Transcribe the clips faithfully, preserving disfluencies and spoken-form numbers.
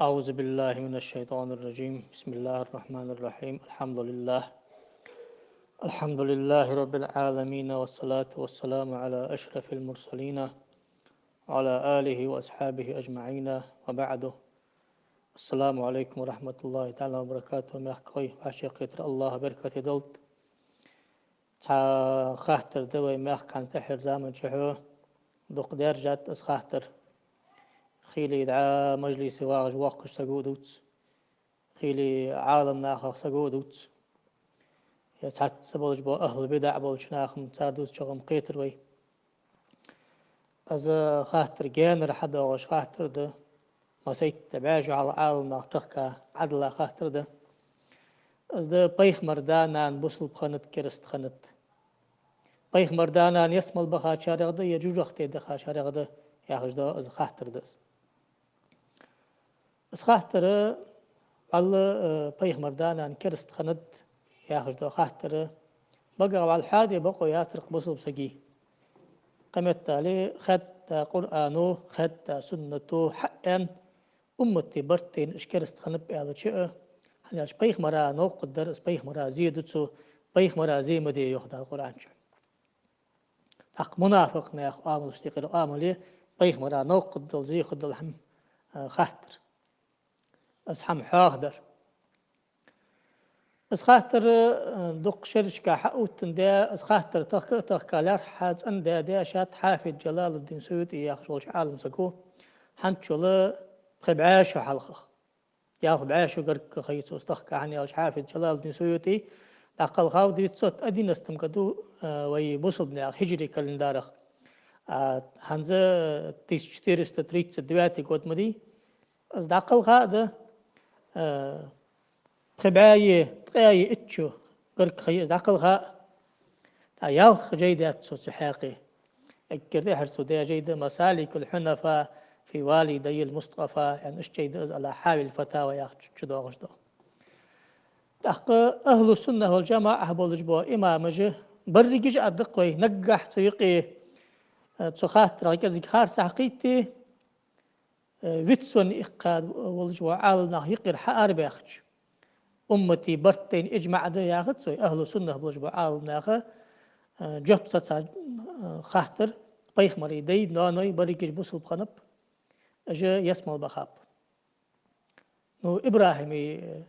أعوذ بالله من الشيطان الرجيم. بسم الله الرحمن الرحيم. الحمد لله. الحمد لله رب العالمين، والصلاة والسلام على أشرف المرسلين وعلى آله وأصحابه أجمعين، وبعد. السلام عليكم ورحمة الله تعالى وبركاته. Мехкахой, вӀашагӀкхетар АллахӀа беркате долда. Цхьа хаттар да вай мехка хӀанз тӀеххьарча заман чухь дукха даьржад из хаттар. Хийла дӀа мажлисе вагӀаш воаккхаш саго а дувц, хийла Ӏаламнахах саго а дувц. Е цхьацца болаш бола ахӀлу бидаӀ болча наха-м, цар дувцачох-м кхетар вай. Из хаттар гаьнара хьадоагӀаш хаттар да. Масийтта бӀаь шу хьалха Ӏаламнаха тахка Ӏадала хаттар да. Из да: пайхамара да-нана бусалба хиннад, кераста хиннад? Пайхамара да-нана ялсмале бахачарех да е жожагӀате дахачарех да, яхаш дола из хаттар да из. Из хаттар, валлахӀи, э, пайхамара да-нана кераста хиннад яхаш дола хаттар, багах вале, хьаде бокъо яцар-кх бусалба сага. Кхыметтел хаьдда Къуръано, хаьдда суннато, хьааьнна, уммата барт тайна уж кераста хиннаб аьлча а, хӀана аьлча пайхамара новкъа дар из, пайхамара зе ду цо, пайхамара зе ма де, йоах Дала Къуръан чу. ТӀаккха мунафикъ наьха Ӏамалашта юкъера Ӏамал я пайхамара новкъа дола, зе хургдола хӀама, а, хаттар. Из хӀама хьоахадар. Из хаттар, а, дукха шерашка хьаоттадаь, из хаттар тахка а тахка, лаьрххӀа цӀендаь дешад Хьафиз Джалалуддин СуютӀи яхаш волча Ӏаламсаго, хӀанзчул пхи бӀаь шу хьалха. Ялх бӀаь шу гарга ха я цо из тахка. ХӀана аьлча Хьафиз Джалалуддин СуютӀи дӀакхелхав девятьсот одиннадцатом году, а, вай бусалба наьха хиджри календарах. А хӀанз тысяча четыреста тридцать девятый год ма дий. Из дӀакхелха а да, а, пхи бӀаьи ткъаьи итт шу гарга ха я из дӀакхелха а. ТӀаккха ялх жай даьд цо цу хьакъехьа. Эггара тӀехьара цо даь жай да «مسالك الحنفاء في والدي المصطفى», аьнна, иштта жай да из, «الحاوي الفتاوى» яхача чу доагӀаш да. ТӀаккха ахӀлу-сунна вал-джамаӀа болаш бола имамаш, берригаш а да-кх вай, наггахьа цу юкъе, э, цу хаттарах кӀезига харцахьа кхийтте, э, вицвенна иккха волаш бола Ӏаламнах юкъера хьаарабаьхача, уммата барт тайна иджмаӀ да яхац вай, ахӀлу-сунна болаш бола Ӏаламнаха, э, жоп ца цар, э, хаттар, пайхамара даьи ноаной берригаш бусалба хиннаб, уж ялсмале бахаб. Ну, ИбрахӀима,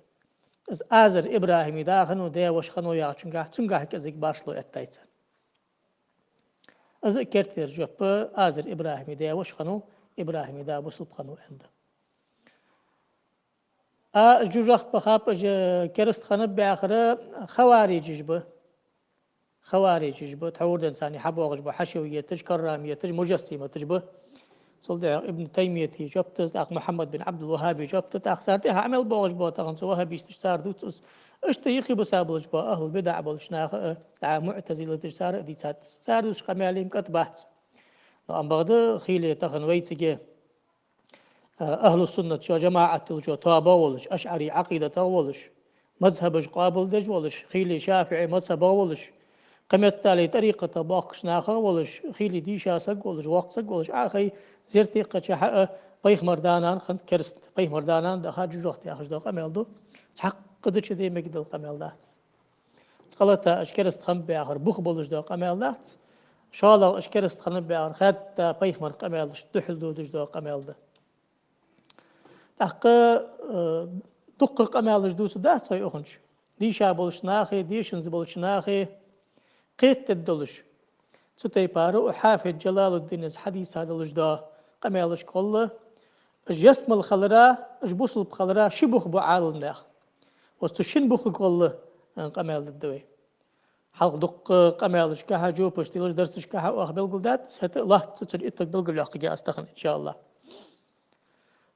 из Азар ИбрахӀима да хиннав, даь воша хиннав яхачунгахьа, цунгахьа кӀезига башхало эттай царна. Из а керттера жоп, Азар ИбрахӀима даь воша хиннав, ИбрахӀима да бусалба хиннав аьнна да. А жожагӀате бахаб, уж кераста хиннаб яхар хавариджаш ба. Хавариджаш ба, тхьовра денз царна хьабоагӀаш ба хьашавияташ, каррамияташ, муджассиматаш ба. Цул тӀехьагӀа Ибн Таймията жоп да из, тӀаккха Мухьаммад бин Ӏабдул-ВахӀаба жоп да, тӀаккха цар тӀехьа Ӏамал боагӀаш бола тахан цу вахӀабисташа, цар дувц из. Иштта юхе бисса болаш бола ахӀлу бидаӀ болча наха а, дӀа муӀтазилаташ, цар а дийцад из. Цар дувцача къамаьла-м кӀат бац. Но ам бакъда хийла тахан вайцига а, ахӀлу-суннат вал-джамаӀат йолча тоабах волаш, ашӀари Ӏакъидатах волаш, мазхӀабаш къоабалдеш волаш, хийла шафиӀи мазхӀабах волаш, кхыметтел тӀарикъатах бохкача нахах волаш, хийла дийша саг волаш, воккха саг волаш, Ӏа а хай, зерате кхаьчача хьа а, пайхамара да-нана хиннад кераста, пайхамара да-нана дахад жожагӀате яхаш дола къамаьл да. Цхьаккха дича де мегаш дола къамаьл дац. Цкъа-латта уж кераста хиннаб яхар бух болаш дола къамаьл дац. ШоллагӀа, уж кераста хиннаб яхар хаьдда пайхамара къамаьлашта духьал додаш дола къамаьл да. ТӀаккха, э, дуккха къамаьлаш дувцаргдац вай укханча. Дийша болча нахеи, дешанза болча нахеи кхетадергдолаш. Цу тайпара укх Хьафиз Джалалуддина хьадийца долаш дола къамаьлашка гӀолла, уж ялсмале хилара, уж бусалба хилара ши бух ба Ӏаламнаьха. Ва цу шин бухага гӀолла, э, къамаьл дергда вай. Хьалха дуккха къамаьлашкахьа жопаш телаш дарсашкахьа оаха белгалдаьд, хӀаьта а лоацца цун итог белгалйоаккхаргья аз тахан, иншааллахӀ.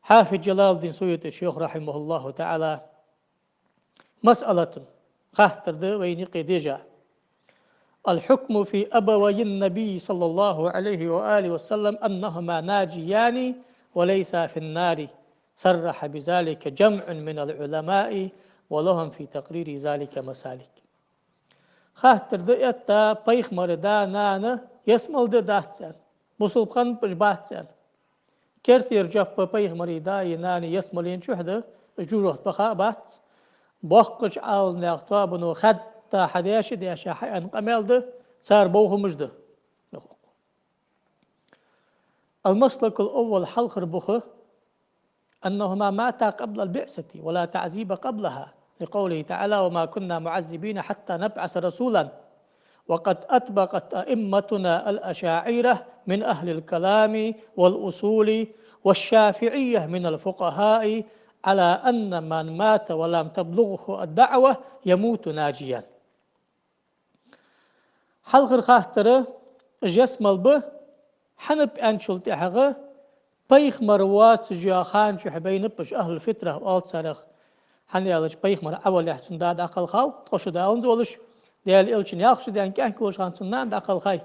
Хьафиз Джалалуддин СуютӀи йоах, рахьимахӀуллахӀу таӀала: مسألة, хаттар да вайна юкъе дежа. الحكم في أبوي النبي صلى الله عليه وآله وسلم أنهما ناجيان وليسا في النار، صرح بذلك جمع من العلماء ولهم في تقرير ذلك مسالك. Хаттар да этта: пайхамара да-нана ялсмале да, дац аьнна, бусалба хиннаб уж, бац аьнна. Кертера жоп пайхамара даи нанеи ялсмален чу да, жожагӀате баха а бац. Боккхача Ӏаламнаьха тоабано хатта хьадеш а деш хьааьнна къамаьл да, цар бовхамаш да. المسلك الأول, хьалхара бух, أنهما ماتا قبل البعثة ولا تعذيب قبلها، لقوله تعالى: وما كنا معذبين حتى نبعث رسولا. وقد أطبقت أئمتنا الأشاعرة من أهل الكلام والأصول والشافعية من الفقهاء على أن من مات ولم تبلغه الدعوة يموت ناجيا. Хьалхара хаттар, уж ялсмала ба, хӀана аьнначул тӀехьагӀа пайхамар воацаш йола хана чухь байнаб уж, ахӀлул фитра оал царех. ХӀана аьлча пайхамар Ӏавалехь цун да дӀакхалхав, ткъо шу даланза волаш, Даьла элчан ялх шу даьнна кӀаьнк волаш хана цун нана дӀакхалхай.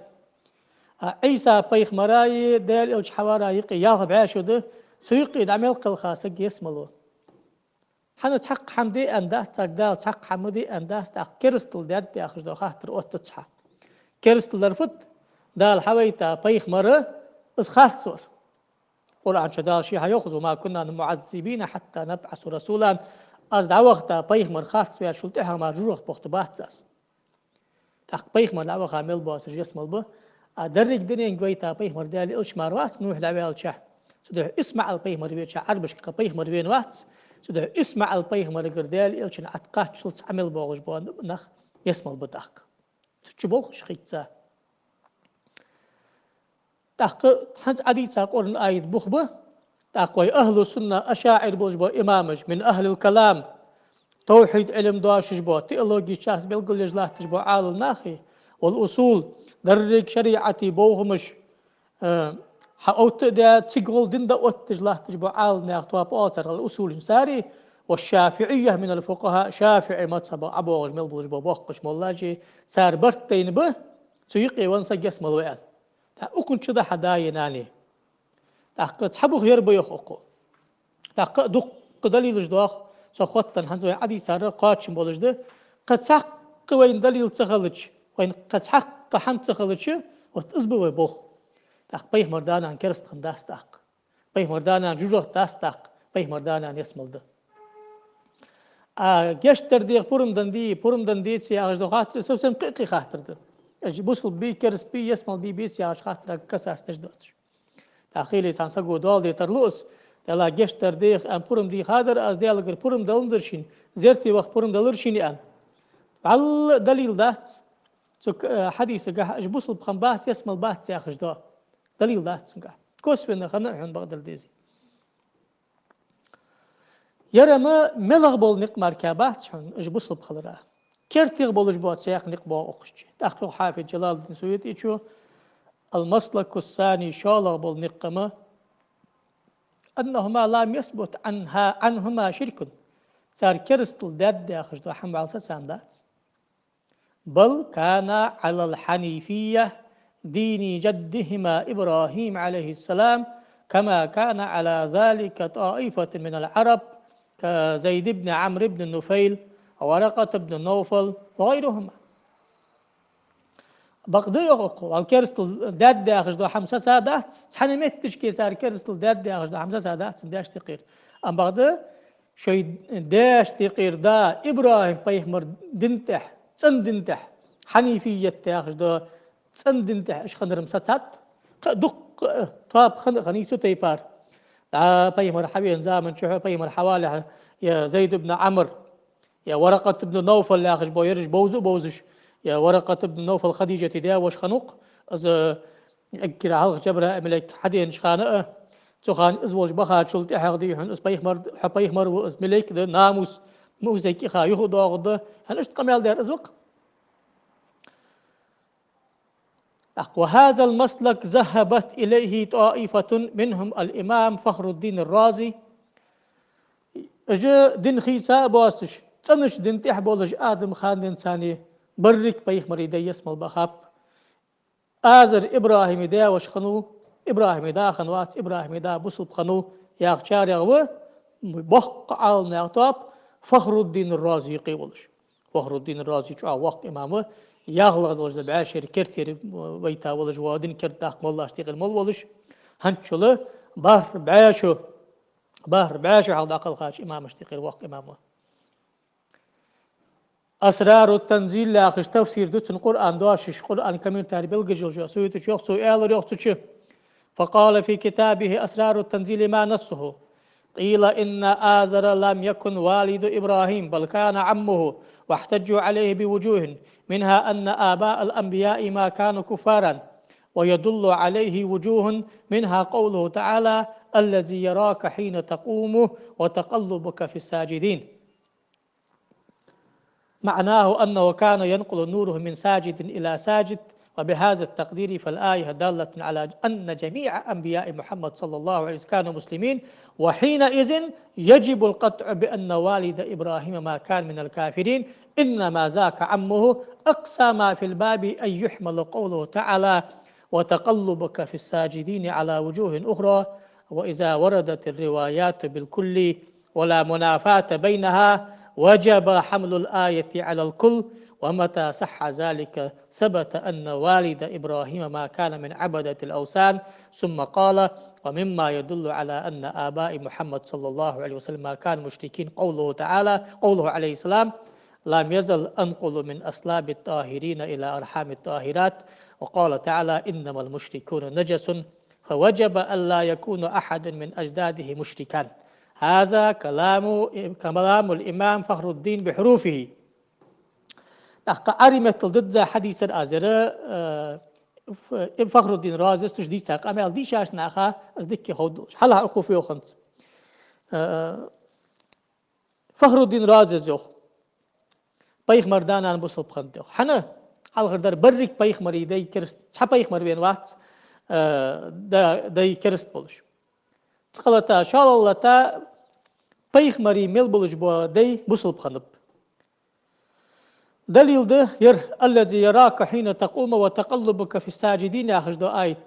А Ӏийса пайхамараи Даьла элча Хьавараи юкъе ялх бӀаь шу да, цу юкъе дӀа мел кхелха саг ялсмала ва. ХӀана цхьаккха хӀама де аьнна дац, царга Дала цхьаккха хӀама ма де аьнна дац, тӀаккха керастал даьд яхаш дола хаттар оттац хьа. Керастал дар фуд? Дала хьавайта пайхамар из харц вар. Къуръан чу Дала ше хьайоах: وما كنا معذبين حتى نبعث رسولا. Аз дӀавахийта пайхамар харц ваьчул тӀехьагӀа мара жожагӀате бохийта бац аз. ТӀаккха пайхамар дӀаваха мел боацаш ялсмала ба. А деррига дуненга вайта пайхамар Даьла элча мара вац, Нухь дӀаваьлча. Цудухьа ИсмаӀал пайхамар веча Ӏарбашка кхы пайхамар вена вац. Цудухьа ИсмаӀал пайхамарагара Даьла элчан Ӏат кхаччалца Ӏа мел боагӀаш бола нах ялсмала ба тӀаккха. Цу чу болхаш хийца. ТӀаккха хӀанз Ӏадийца Къуръан аят бух ба, тӀаккха вай ахӀлу сунна ашаӀир болаш бола имамаш, من أهل الكلام, тавхьид Ӏилма дешаш бола, теологи часть белгалъеш латташ бола Ӏаламнахи, والأصول, деррига шариӀата бовхамаш, э, хьаоттадаь, цига гӀолла дин дӀаоттадеш латташ бола Ӏаламнаьха тоаба оал цар, الأصول цари, والشافعية من الفقهاء, шафиӀий мазхӀабах ӀабоагӀаш мел болаш бола боккхача моллаши, цар барт тайна ба, цу юкъе венна саг ялсмала ва аьнна. ТӀаккха укхун чу да хьа даи нанеи. ТӀаккха цхьа бух ер ба йоах укхо. ТӀаккха дуккха далилаш доах, цох хоттаденна хӀанз вай Ӏадийцар кхоачам болаш да, кхы цхьаккха вайна далил ца хилча, вайна кхы цхьаккха хӀама ца хилча, вот из ба вай болх. ТӀаккха пайхамара да-нана кераста хиннадац тӀаккха. Пайхамара да-нана жожагӀате дац тӀаккха, пайхамара да-нана ялсмала да. А гешт дар деха пурам денна дий, пурам денна деций яхаш дола хаттар, совсем кхы-кхы хаттар да. Уж бусалба бий, кераста бий, ялсмала бий, беций яхаш хаттарашка касаться деш доацаш. ТӀаккха хийла цхьан саго доал де тарлу аз, Даьлага гешт дар деха аьнна пурам дийхадар аз, Даьлагара пурам даланзар шийна, зерате ваха пурам далар шийна аьнна. ВӀалла далил дац. Цу, э, хьадисагахь уж бусалба хиннабац, ялсмала бац яхаш дола далил дац цунгахь. Косвенна хинна а хьона бакъдар дезий. Ер-м мел бола никъ мара кхы бац хьона, уж бусалба хилара. КертегӀа болаш бола цхьа никъ боагӀа укхаза чу. ТӀаккха йоах хьафиз Джалалуддин СуютӀийс: المسلك الثاني, шоллагӀа бола никъ-м, أنهما لم يثبت عنها، عنهما شرك. Цар керастал даьд яхаш дола хӀама вӀалла сацадац. بل كانا على الحنيفية، دين جدهما إبراهيم عليه السلام، كما كان على ذلك طائفة من العرب، كزيد بن عمرو بن نفيل، ورقة بن نوفل، وغيرهما. Бакъда йоах укхо, вӀалла керастал даьд яхаш дола хӀама сацадац, цхьан метташка цар керастал даьд яхаш дола хӀама сацадац, цун даьшта юкъера. Амма бакъда шоай даьшта юкъера да ИбрахӀим пайхамара дина тӀа, цӀена дина тӀа, хьанифият яхаш дола цӀена дина тӀа уж хиннар-м сацад. Кхы а дуккха тоаба хиннай цу тайпара. ДӀа пайхамар хьавена заман чухь, пайхамар хьавалехь, е Зайд ибн Ӏамр, е Варакъат ибн Навфал яхаш бола, ераш бовза а бовзаш, е Варакъат ибн Навфал Хадижата даь-воша хиннав-кх, из эггара хьалха Джабраил малейк хьаденача хана а, цу хана из волча бахачул тӀехьагӀа дий хьона, из пайхамар, хьо пайхамар ва, из малейк да, намус, музей кӀиха юха а доагӀаргда, хӀана иштта къамаьл даьр из ва-кх. ТӀаккха: وهذا المسلك ذهبت إليه طائفة منهم الإمام فخر الدين الرازي. Уж дин хийца а боацаш, цӀенача дина тӀа болаш Адам хана денз царна берригаш пайхамарий даьй ялсмала бахаб. Азар ИбрахӀима даь-воша хиннав, ИбрахӀима да хиннавац, ИбрахӀима да бусалба хиннав яхачарех ва боккха Ӏаламнаьха тоаба Фахруддин Рази юкъе волаш. Фахруддин Рази чӀоагӀа воккха имам ва, ялхлагӀа долаш да бӀаь шера кертера вайта волаш ва, дин кердадаккха моллашта юкъера мала волаш. ХӀанзчул БархӀ бӀаь шу, бархӀ бӀаь шу хьалха дӀакхелхача имамашта юкъера воккха имам ва. «أسرار التنزيل» яхаш тафсир да цун, Къуръан доашаш, Къуръан комментарий белгалъеш йола Суютичо йоах, цо аьлар йоах цу чу: «فقال في كتابه أسرار التنزيل ما نصه: قيل إن آزر لم يكن والد إبراهيم بل كان عمه، واحتجوا عليه بوجوه، منها أن آباء الأنبياء ما كانوا كفارا، ويدل عليه وجوه، منها قوله تعالى: الذي يراك حين تقوم وتقلبك في الساجدين.» معناه أنه كان ينقل نوره من ساجد إلى ساجد، وبهذا التقدير فالآية دالة على أن جميع أنبياء محمد صلى الله عليه وسلم كانوا مسلمين، وحينئذ يجب القطع بأن والد إبراهيم ما كان من الكافرين، إنما ذاك عمه. أقصى ما في الباب أن يحمل قوله تعالى: وتقلبك في الساجدين على وجوه أخرى، وإذا وردت الروايات بالكل ولا منافاة بينها وجب حمل الآية على الكل، ومتى صح ذلك ثبت أن والد إبراهيم ما كان من عبدة الأوثان. ثم قال: ومما يدل على أن آباء محمد صلى الله عليه وسلم ما كانوا مشركين قوله تعالى، قوله عليه السلام: لم يزل أنقل من أصلاب الطاهرين إلى أرحام الطاهرات، وقال تعالى: إنما المشركون نجس، فوجب ألا يكون أحد من أجداده مشركا. هذا كلام، كلام الإمام فخر الدين بحروفه. ТӀаккха Ӏарбий меттала дизза хьадисар аз ер, э, Ф-, Фахруддин Разис цу чу дийца къамаьл дийшача наха аз дикка ховдалаш. Хьалха укхо фу йоах хӀанз. Э, Фахруддин Разис йоах: пайхамара да-нана бусалба хиннад йоах. ХӀана? Хьалхардар, берригаш пайхамарий дай кераст, цхьа пайхамар вена вац, э, да-, дай кераст болаш. Цкъа-латта, шоллагӀа-латта пайхамарий мел болаш бола дай бусалба хиннаб. Далил да ер: «الذي يراك حين تقوم وتقلبك في الساجدين» яхаш дола аят.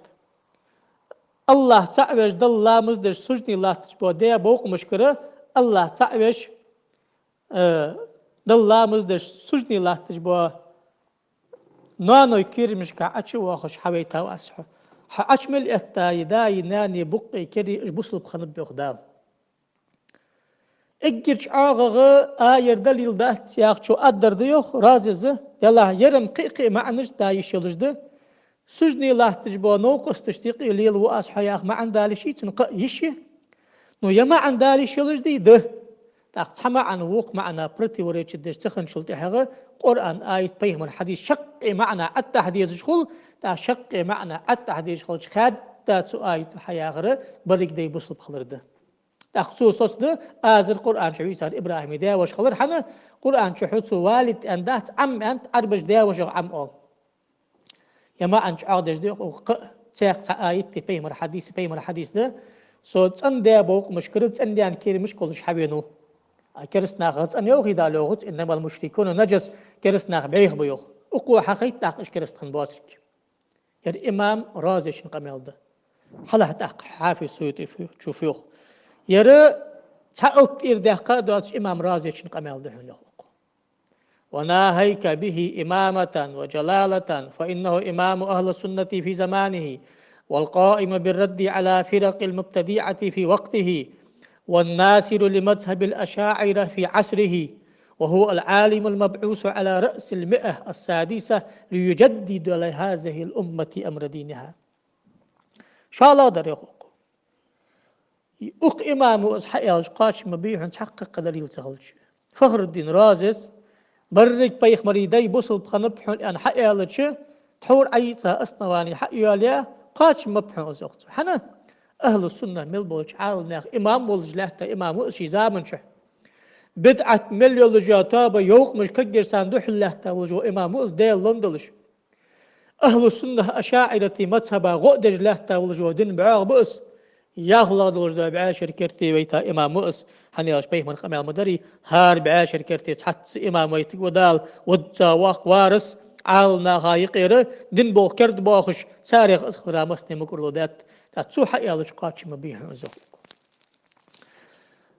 АллахӀ цаӀ веш, Далла ламаз деш, суждане латташ бола даь букъмашкара АллахӀ цаӀ веш, э, Далла ламаз деш, суждане латташ бола ноаной кийрамашка Ӏочу а воахаш хьавайтав аз хьо. Хьо Ӏочу мел эттай, даи нанеи букъи кераи уж бусалба хиннаб йоах Дала. Эггара чӀоагӀагӀа а ер далил дац яхачо аддар да йоах Разис, делахь ер-м кхы-кхы маӀанаш да йиш йолаш да. Суждане латташ бола новкъосташта юкъе лелаву аз хьо яха маӀан далаш йий цун, кхы а йиш я. Ну, ер маӀан далаш йолаш дий? Да. ТӀаккха цхьа маӀан вокх маӀана противоречить деш ца хинначул тӀехьагӀа, Къуръан аят, пайхамара хьадис шаккхе маӀана Ӏаттахьа дезаш хул, тӀаккха шаккхе маӀана Ӏаттахьа дезаш хилча, хаьдда цу аято хьаяхар берригаш дай бусалба хилар да. ТӀаккха цо соцаду, Азар Къуръан чу вийцар ИбрахӀима даь-воша хилар, хӀана, Къуръан чу хьо цо валид аьннадац, Ӏам аьннад, Ӏарбаша даь-вошах Ӏам оал. Ер маӀан чӀоагӀдеш да йоах укхо кхы а, цхьаькха цхьа аят а, пайхамара хьадис а, пайхамара хьадис да: со цӀена даь букъмашкара цӀена даьна кийрамашка волаш хьавенав. А кераста нахах цӀена йоахий Дала? Йоахац, «إنما المشركون نجس», кераста нах бӀеха ба йоах. Укхо хьахайт тӀаккха уж кераста хинна боацарг. Ер имам Разечун къамаьл да. Хьалха тӀаккха Хьафиз Суютичо фу йоах. Ер цхьа алт тӀера даьккха а доацаш имам Разечун къамаьл да хьона йоах укхо. «وناهيك به إمامة وجلالة، فإنه إمام أهل السنة في زمانه، والقائم بالرد على فرق المبتدعة في وقته، والناصر لمذهب الأشاعرة في عصره، وهو العالم المبعوث على رأس المئة السادسة ليجدد لهذه الأمة أمر دينها». ШоллагӀдар йоах укхо. Укх имамо из хьааьлча кхоачам ма бий хьона цхьаккха кхы далил ца хилча. Фахруддин Разис берригаш пайхамарий дай бусалба хиннаб хьона аьнна хьааьлча, тхьовра Ӏайийца основани хьа а йоалаяь, кхоачам ма бий хьона из йоах цо. ХӀана? Ахьлу-сунна мел болча Ӏаламнаьха имам волаш лаьтта имам ва из ший заман чухь. БидӀат мел йолаш йола тоба, йовкъамаш кагъеш царна духьал лаьтта волаш вола имам ва из, Даьла лом долаш. Ахьлу-сунна ашаӀирати мазхӀаба гӀо а деш лаьтта волаш вола дина бӀоагӀа ба из. ЯлхлагӀа долаш дола бӀаь шера керте вайта имам ва из. ХӀана аьлча пайхамара къамаьл ма дарий: «ХӀара бӀаь шера керте цхьацца имам вайтаргва Дала, визза воккха варас Ӏаламнаха юкъера, дина болх кердабоахаш, царех из хилара массане мукӀарло даьд». ТӀаккха цо хьааьлча кхоачам ма бий хьона из йоах.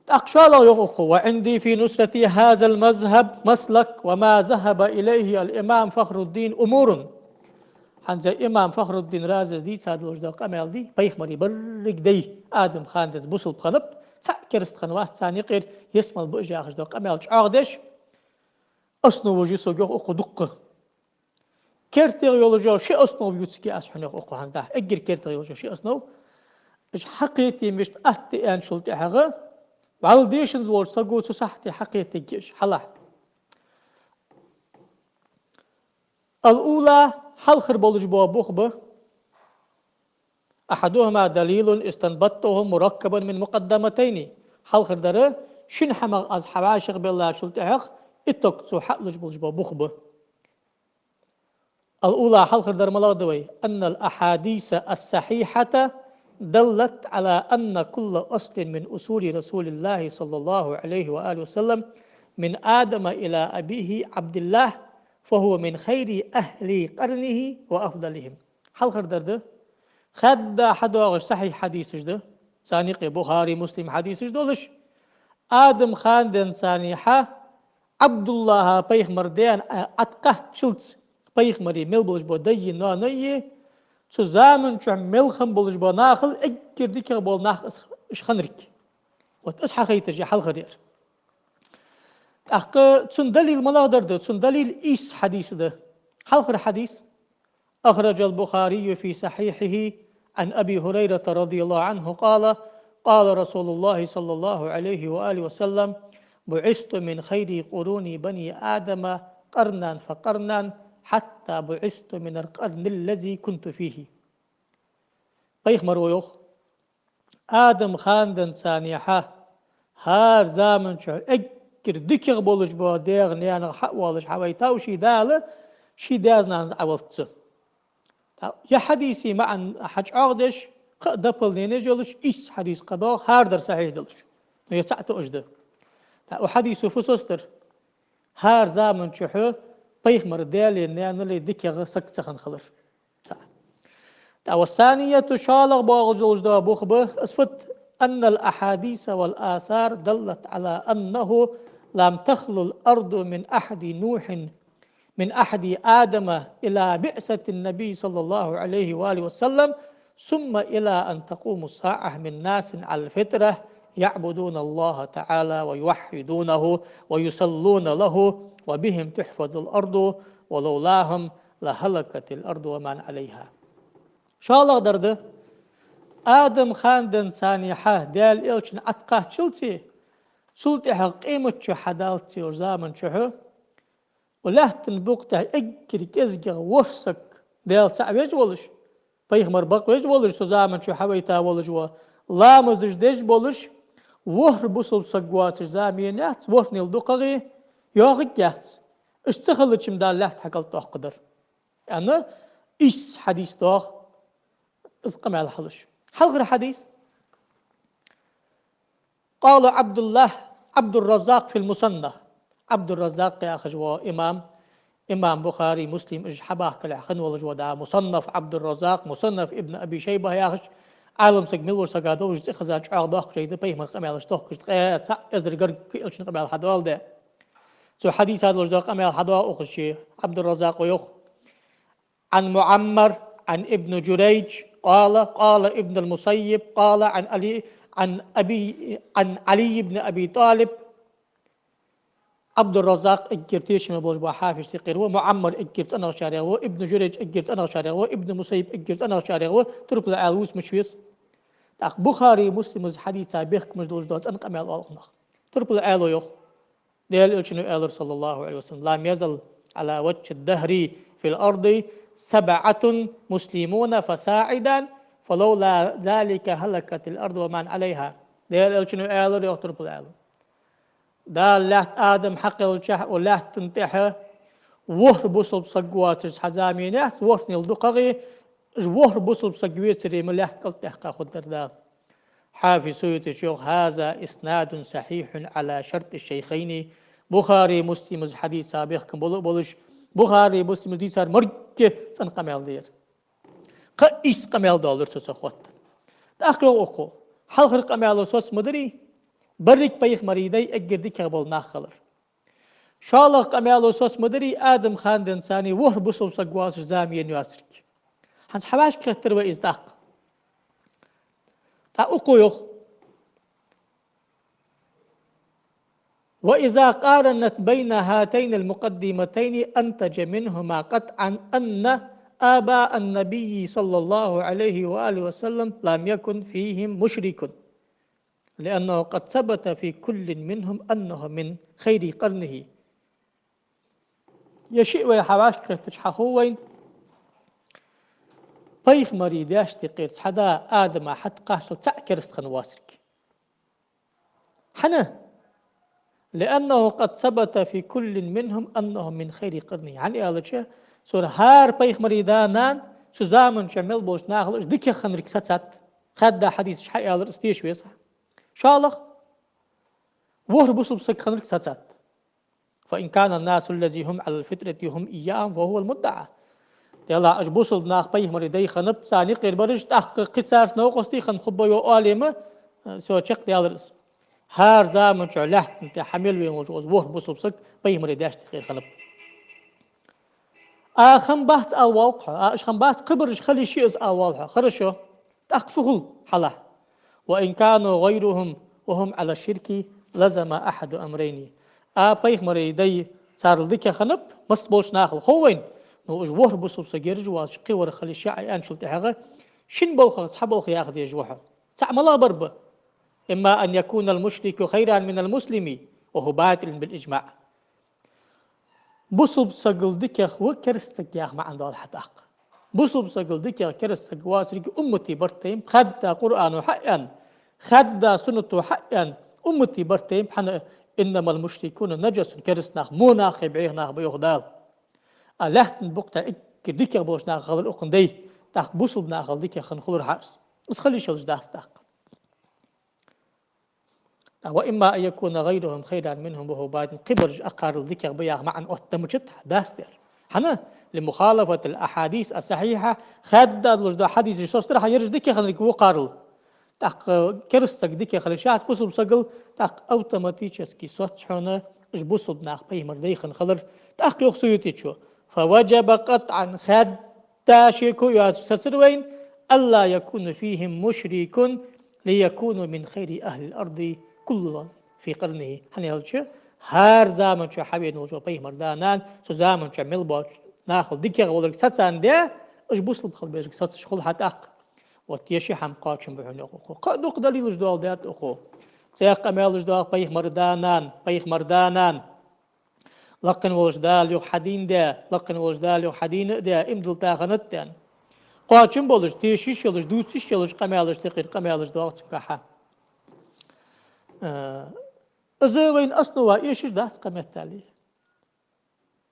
ТӀаккха шоллагӀа йоах укхо: «وعندي في نصرة هذا المذهب مسلك، وما ذهب إليه الإمام فخر الدين أمور». ХӀанз имам Фахруддин Разис дийца долаш дола къамаьл дий, пайхамарий берригаш дай Адам хана денз бусалба хиннаб, цхьа кераста хинна вац царна юкъера, ялсмала ба уж яхаш дола къамаьл чӀоагӀдеш, основаш я сога, йоах укхо, дуккха. КертагӀа йолаш йола ши основа ювцаргья аз хьона, йоах укхо, хӀанз дӀа. Эггара кертагӀа йолаш йола ши основа. Уж хьакхетий мишта атта аьнначул тӀехьагӀа, вӀалла дешанза волча саго цу сахьате хьакхетаргья уж, хьалахь. الأولى, хьалхара болаш бола бух ба. أحدهما دليل استنبطته مركبا من مقدمتين. Хьалхардар, шин хӀамах аз хьавӀашагӀбеллачул тӀехьагӀа итог цо хьалуш болаш бола бух ба. الأولى, хьалхардар малагӀа да вай: أن الأحاديث الصحيحة دلت على أن كل أصل من أصول رسول الله صلى الله عليه وآله وسلم من آدم إلى أبيه عبد الله فهو من خير أهل قرنه وأفضلهم. Хьалхардар да, хадда хьадоагӀаш сахьихь хьадисаш да, царна юкъе Бухари, Муслим хьадисаш долаш, Адам хана денз царна хьа Ӏабдуллахьа пайхамара даьна Ӏа-, ӀотӀакхаччалца пайхамарий мел болаш бола даи ноаной, цу заман чухь мел хинна болаш бола нахал эггара дикагӀа бола нах уж хиннарг. Вот из хьахайташ я хьалхардар. ТӀаккха цун далил малагӀдар да? Цун далил ийс хьадис да. Хьалхара хьадис: أخرج البخاري في صحيحه عن أبي هريرة رضي الله عنه قال: قال رسول الله صلى الله عليه وآله وسلم: بعثت من خير قرون بني آدم قرنا فقرنا حتى بعثت من القرن الذي كنت فيه. Пайхамара йоах: Адам хана денз царна хьа, хӀара заман чухь эггара дикагӀа болаш бола дегӀа наьнах хьавоалаш хьавайтав ший Дала, ший даь-нанас Ӏоваллалца. ТӀаккха ер хьадиса маӀан хьачӀоагӀдеш, кхы а дополненеш йолаш, ийс хьадис кхыдоагӀа, хӀарадар сахьихь долаш. Ну, ер цаӀ тоъаш да. ТӀаккха укх хьадисо фу соцадар? ХӀара заман чухь пайхамара даьлеи наьналеи дикагӀа саг ца хинна хилар. ТӀаккха والثانية, шоллагӀа боагӀаш долаш дола бух ба, из фуд: أن الأحاديث والآثار دلت على أنه لم تخل الأرض من عهد نوح، من عهد آدم إلى بعثة النبي صلى الله عليه وآله وسلم، ثم إلى أن تقوم الساعة من ناس على الفطرة يعبدون الله تعالى ويوحدونه ويصلون له وبهم تحفظ الأرض ولولاهم لهلكت الأرض ومن عليها. ШоллагӀдар да: Адам хана денз царна хьа Даьла Элчана ӀотӀакхаччалца, цул тӀехьагӀа къематди хьадаллалца йолча заман чухь, укх лаьттан букъа тӀа эггара кӀезигагӀа ворхӀ саг Даьла цаӀ веш волаш, пайхамар бакъвеш волаш, цу заман чухь хьавайта волаш ва, ламазаш деш болаш, ворхӀ бусалба саг воацаш зама енаяц, ворхӀанел дукхагӀа, йоагӀаргьяц. Иштта ца хилча-м Дала лаьтта хьакӀалтӀадоаккхаргдар. Яъни ийс хьадис доагӀа из къамаьл хьалуш. Хьалхара хьадис. قال عبد الله، عبد الرزاق في المصنف. Ӏабдурраззакъ яхаш вола имам, имам Бухари, Муслим, уж хьабахкалехь хинна волаш ва, да, Мусаннаф Ӏабдурраззакъ, Мусаннаф Ибн Аби Шайба яхаш, Ӏалам саг мел волча сага долаш цӀи хеза чӀоагӀа доаккхаш да, пайхамара къамаьлаш тохкаш ткъаь цхьаъ эзар гаргга элчан къамаьл хьадоаладаь. Цу хьадиса долаш дола къамаьл хьадоагӀа укхаза, Ӏабдурраззакъо йоах: عن معمر عن ابن جريج قال: قال ابن المسيب قال عن علي، عن أبي، عن علي بن أبي طالب. Ӏабдурраззакъ эггара тешаме болаш бола хьафизий кхера ва, МуӀаммар эггара цӀенагӀчарех ва, Ибн Журайж эггара цӀенагӀчарех ва, Ибн Мусаййиб эггара цӀенагӀчарех ва, турпал Ӏаьлас вувц мича веза. ТӀаккха Бухари, Муслима хьадиса бехкамаш долаш дола цӀена къамаьл оал укхунах. Турпал Ӏаьлас йоах. Даьла Элчано аьлар, صلى الله عليه وسلم: لم يزل على وجه الدهر في الأرض سبعة مسلمون فصاعدا، فلولا ذلك هلكت الأرض ومن عليها. Даьла Элчано аьлар, йоах турпал Ӏаьлас. Дала лаьтта Адам хьакхеллача хана укх лаьттан тӀа ворхӀ бусалба саг воацаш цхьа зама енаяц, ворхӀанел дукхагӀа, ворхӀ бусалба саг вецаре-м лаьтта кӀалтӀадаьккха хургдар Дала. Хьафиз Суютис йоах: هذا إسناد صحيح على شرط الشيخين. Бухари, Муслима хьадиса бехкам бола а болаш, Бухари, Муслима дийцар моргга цӀена къамаьл да ер. Кхы ийс къамаьл доаллар цо цох хотта. ТӀаккха йоах укхо: хьалхара къамаьло соц ма дарий, берригаш пайхамарий дай эггара дикагӀа бола нах хилар. ШоллагӀа къамаьло соц ма дарий, Адам хана денз царна ворхӀ бусалба саг воацаш зама енна йоацарг. ХӀанз хьавӀашагӀкхетар вай из тӀаккха. ТӀаккха укхо йоах: وإذا قارنت بين هاتين المقدمتين أنتج منهما قطعا أن آباء النبي صلى الله عليه وآله وسلم لم يكن فيهم مشرك، لأنه قد ثبت في كل منهم أنه من خير قرنه. Ер шиъ вай хьавӀашагӀкхетача хьахов вайна, пайхамарий даьшта юкъера цхьа да Адама хьатӀакхаччалца цаӀ кераста хинна воацилга. ХӀана? لأنه قد ثبت في كل منهم أنه من خير قرنه. ХӀана аьлча, цар хӀара пайхамарий да-нана цу заман чу мел болча нахал уж дикагӀа хиннилга сацад. Хаьдда хьадисаш хьааьлар, из теша веза. ШоллагӀа, ворхӀ бусалба саг хиннилга сацад. فإن كان الناس الذي هم على الفطرة هم إياهم فهو المدعى. Делахь уж бусалба нах пайхамарий дай хиннаб, царна юкъера бараш, тӀаккха кхы царца новкъостий хинна хургба йоах Ӏалама, э, со чакхдаьлар из. ХӀара заман чу лаьттан тӀа хьа мел вена волча из ворхӀ бусалба саг пайхамарий даьшта юкъера хиннаб. А хиннабац ала воалл хьо, а уж хиннабац, кхыбараш хила йиш я из ала воалл хьо. Хорошо. ТӀаккха фу хул хьалха? وإن كانوا غيرهم وهم على الشرك لزم أحد أمرين. А пайхамарий дай царел дикагӀа хиннаб, масса болча нахал хов вайна, но уж ворхӀ бусалба саг ераш воацаш, кхы вар хила йиш я аьнначул тӀехьагӀа, шин болхах цхьа болх яха дезаш ва хьо. ЦаӀ малагӀа бар ба? إما أن يكون المشرك خيرا من المسلم وهو باطل بالإجماع. Бусалба сагал дикагӀа ва кераста саг яха маӀан доал хьа тӀаккха. Бусалба сагал дикагӀа кераста саг воацилга уммата барт тайнаб, хаьдда Къуръано хьааьнна, хаьдда суннато хьааьнна, уммата барт тайнаб, хӀана: إنما المشركون نجس, кераста нах во нах я, бӀеха нах ба йоах Дала. А лаьттан букъа тӀа эггара дикагӀа болча нахах хилар укхун дай, тӀаккха бусалба нахал дикагӀа хинна хулар хьа из. Из хила йиш йолаш дац тӀаккха. ТӀаккха وإما أن يكون غيرهم خيرا منهم وهو باطل, кхыбараш акхарел дикагӀа ба яха маӀан оттамачат дац дер. ХӀана? لمخالفة الأحاديث الصحيحة, хаьдда долаш дола хьадисаш соцадар хьа, ераш дикагӀа хиннилга вокхарел. ТӀаккха кераста саг дикагӀа хила йиш яц бусалба сагал, тӀаккха автоматически соц хьона уж бусалба нах пайхамарий дай хинна хилар. ТӀаккха йоах Суютечо: فوجب قطعا, хаьдда шеко йоацаш сацар вайна, ألا يكون فيهم مشرك ليكونوا من خير أهل الأرض كلهم في قرنه. ХӀана аьлча, хӀара заман чу хьавена волча пайхамара да-нана цу заман чу мел болча нахал дикагӀа волга сацандаь, уж бусалба хила безилга соцаш хул хьа тӀаккха. Вот ер ши хӀама кхоачам ба хьона йоах укхо. Кхы а дукха далилаш доаладаьд укхо. Цхьаькха къамаьлаш доагӀа: пайхамара да-нана, пайхамара да-нана лакхвенна волча Дала юха хьадийна да, лакхвенна волча Дала юха хьадийна а да, иман дилла тӀа хиннад аьнна. Кхоачам болаш, теша йиш йолаш, дувца йиш йолаш къамаьлашта юкъера къамаьлаш доагӀа цунгахьа. Э, из вайна основа эшаш дац кхы меттел.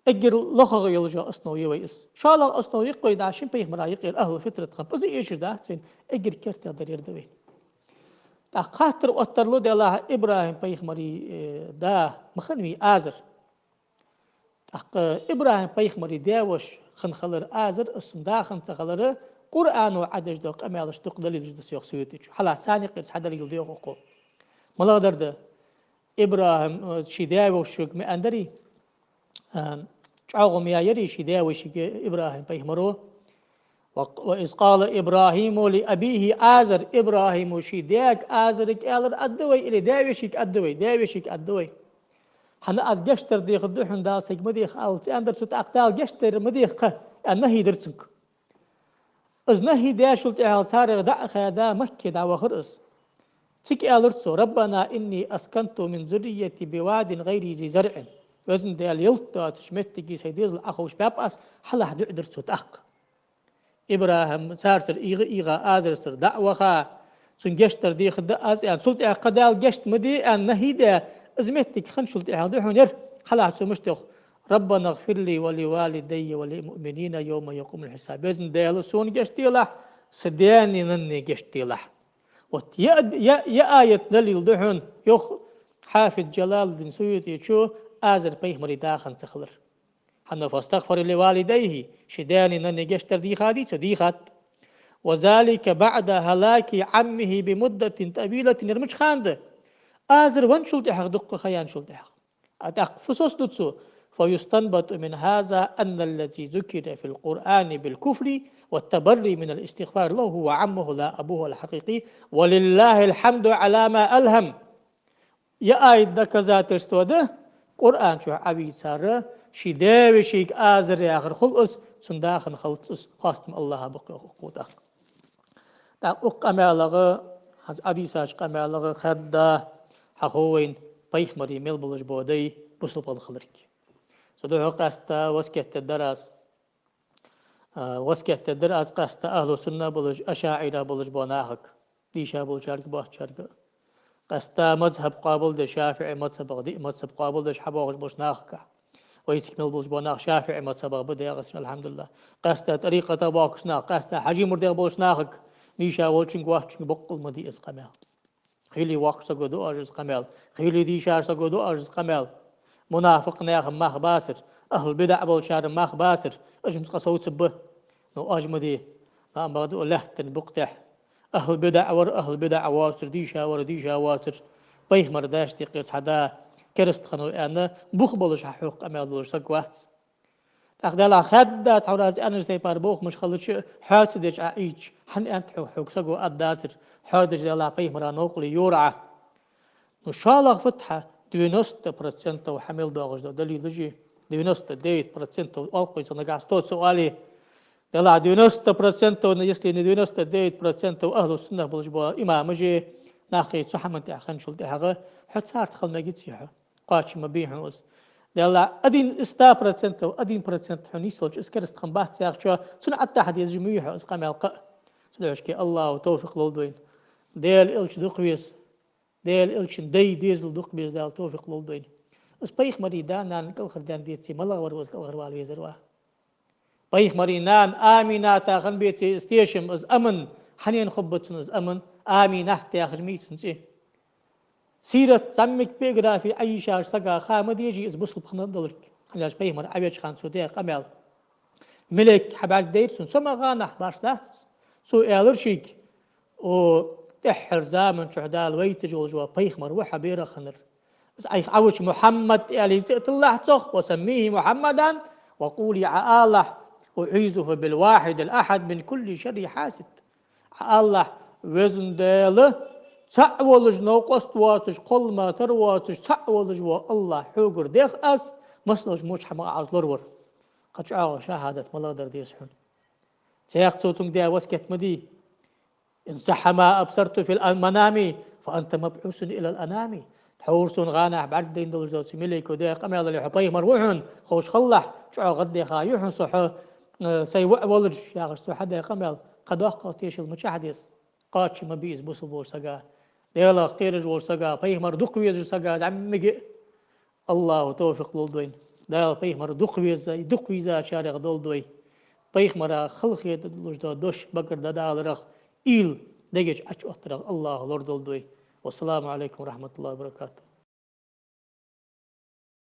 Эггара лохагӀа йолаш йола основа я вай из. ШоллагӀа основа я-кх вай, дӀа шин пайхамара юкъера ахӀлул фитрат хиннаб, из эшаш дац вайна, эггара кертердар ер да вайна. ТӀаккха хаттар оттар лу, делахь, ИбрахӀим пайхамара, э, да ма хиннавий Азар. ТӀаккха ИбрахӀим пайхамара даь-воша хинна хилар Азар, из цун да хинна ца хилара Къуръано Ӏадеш дола къамаьлаш дукха далилаш да, йоах Суютечо. Хьалха царна юкъера цхьа далил да йоах укхо. МалагӀа дар да? ИбрахӀима, э, ший даь-вешийга ма аьннадарий, а, чӀоагӀо ма яьярий ший даь-вешийга ИбрахӀим пайхамаро. وإذ قال إبراهيم لأبيه آزر, ИбрахӀимо ший даьга Азарга аьлар аргда вай, или даь-вешийга аргда вай, даь-вешийга аргда вай. ХӀана, аз гешт дар дехаргда хьона Дала сайга, ма деха, аьлча, аьннадар цо, тӀаккха Дала гешт дар ма деха, аьнна, нахьи дир цунга. Из нахьи даьчул тӀехьагӀа царех дӀа а хаьда, Макка дӀавахар из. Цига аьлар цо: ربنا إني أسكنت من ذريتي بواد غير ذي زرع. Везан Даьла, ялат доацача моттиге сай дезал Ӏоховшабаьб аз, хьалха дуӀа дир цо тӀаккха. ИбрахӀим царцара ийгӀа-ийгӀа, Азарцара дӀа а ваха, цунна гешт дар дехаргда аз аьнна, цул тӀехьагӀа кхы Дала гешт ма де аьнна нахьи даь, из моттиг хинначул тӀехьагӀа да хьона ер, хьалха цо мишта йоах: ربنا اغفر لي ولوالدي وللمؤمنين يوم يقوم الحساب. Везан Даьла, сона гешт делахь, са даьнеи наннеи гешт делахь. Вот ер, ер, ер аят далил да хьона, йоах хьафиз Джалалуддин Суютечо, Азар пайхамара да хинна ца хилар. ХӀана, فاستغفر لوالديه, ший даьнеи наннеи гешт дар дийхадий цо? Дийхад. وذلك بعد هلاك عمه بمدة طويلة, ер мича хана да? Азар венначул тӀехьагӀа, дукха ха яьнначул тӀехьагӀа. А тӀаккха фу соцаду цо? فيستنبط من هذا أن الذي ذكر في القرآن بالكفر والتبري من الاستغفار له هو عمه لا أبوه الحقيقي، ولله الحمد على ما ألهم. Ер аят доказательство да, Къуръан чу Ӏавийцар ший даь-вешийга азар яхар хул из, цун дахар хилац из, хоастам Аллахӏа ба-кх, йоах укхо тӀаккха. ТӀаккха укх къамаьлагӀа, хӀанз Ӏадийсача къамаьлагӀа хадда хьахов вайна пайхамара мел болаш бола дай бусалба хиларга. Цудухьа къаьстта васкет дергдар аз. А, васкет дергдар аз къаьстта ахӀлу сунна болаш, ашаӀира болаш бола нахага, дийша болчарга, боацачарга. Къаьстта мазхӀаб къоабалдеш, шафиӀий мазхӀабах, диъ мазхӀаб къоабалдеш хьабоагӀаш болча нахага. Вайцига мел болаш бола нах шафиӀий мазхӀабах ба дегӀаца, алхьамдулиллахӀ. Къаьстта тӀарикъата боагӀаш нах, къаьстта хьажий мурдех болаш нахага, дийша волчунга, воацачунга боккъал ма дий из къамаьл. Хийла воаккхаш саго ду оаш из къамаьл. Хийла дийшача саго ду оаш из къамаьл. Мунафикъ наьха мах бацар, ахӀлу бидаӀ болчара мах бацар, уж-м цкъа совцаргба. Но оаш ма де. Ма, ма ду лаьттан букъ тӀа. АхӀлу бидаӀ вар, ахӀлу бидаӀ воацар, дийша вар, дийша воацар. Пайхамара даьшта юкъера цхьа да кераста хиннав аьнна, бух болаш хьахьокх къамаьл долаш саг вац. ТӀаккха Далла хадда тхьовра аз аьннача тайпара бохамаш хилча, хьоца деча Ӏа ийча, хьан аьннад хьога, хьога саго аргдацар, хьоадаьча Далла, пайхамара новкъарле йора Ӏа. Ну, шоллагӀа фу да хьа, девяносто процентов хьа мел доагӀаш дола далилаш, девяносто девять процентов оал-кх вай цох, нагахь сто ца оале. Далла, девяносто процентов, если не девяносто девять процентов ахӀлу суннах болаш бола имамаш, нах кхы цу хӀаман тӀа хинначул тӀехьагӀа, хьо царца хила мегаций хьо? Кхоачам ма бий хьона из. Далла, один из ста процентов, один процент хьона нийсвелча, из кераста хиннабац яхачоа, цунна ӀотӀахьа дезаш ма вий хьо из къамаьл-кх. Цудухьа Аллахӏа товфикъ лолда вайна. Даьла Элча дукха веза, Даьла Элчан дай дезал дукха беза, Дала товфикъ лолда вайна. Из пайхамара да-нана кӀалхардаьнна деце, малагӀа вар ва из кӀалхарвала везар ва? Пайхамара нана Амината хинна беце из тешам, из аман, хьанна хургба цунна из аман, Аминат яхаш ма йий цун цӀи. Сират, зӀамига биографи Ӏайийшача сага ха ма дезий из бусалба хиннав аьнна. ХӀана аьлча пайхамар Ӏавеча хана цо даь къамаьл. Малейк хьабӀаргадайра цунна, со ма гӀанахь баш дац. Цо аьлар шийга: о, тӀеххьарча заман чухь Дала вайташ волаш вола пайхамар ва хьо берах хиннар. Из Ӏайха Ӏавуча Мухьаммад аьле цӀи а тиллалахь цох, وسميه محمدا، وقولي, Ӏа алалахь: أعيذه بالواحد الأحد من كل شر حاسد. Ӏа алалахь: Везан Даьла, цаӀ волаш, новкъост воацаш, кхоллама тара воацаш, цаӀ волаш вола Аллахӏ, хьогара дех аз, массадолча воча хӀамах Ӏа из лоравар. Кхы чӀоагӀа шахӀадат малагӀа дар деза хьона? Цхьаькха цо цунга даь васкет ма дий: إن صح ما أبصرت في المنام فأنت مبعوث إلى الأنام. Тхьовра сона гӀанахь бӀаргадайна долаш дола цу малейко даь къамаьл дале, хьо пайхамар ва хьона, ховш хилалахь, чӀоагӀа гӀаддаха я хьона со хьо, э, сай воӀ волаш, яхаш цо хьадаь къамаьл, кхы доккхагӀа тешал мичахьа деза? Кхоачам ма бий из бусалба волча сага, Даьлах кхераш волча сага, пайхамар дукха везача сага, зӀамига а. Аллахӏа товфикъ лолда вайна. Дала пайхамар дукха веза, дукха везачарех долда вай. Пайхамара халахетар долаш дола дош багара дӀадаларах, уйла дега чу Ӏочуоттарах Аллахӏа лорадолда вай. والسلام عليكم ورحمة الله وبركاته.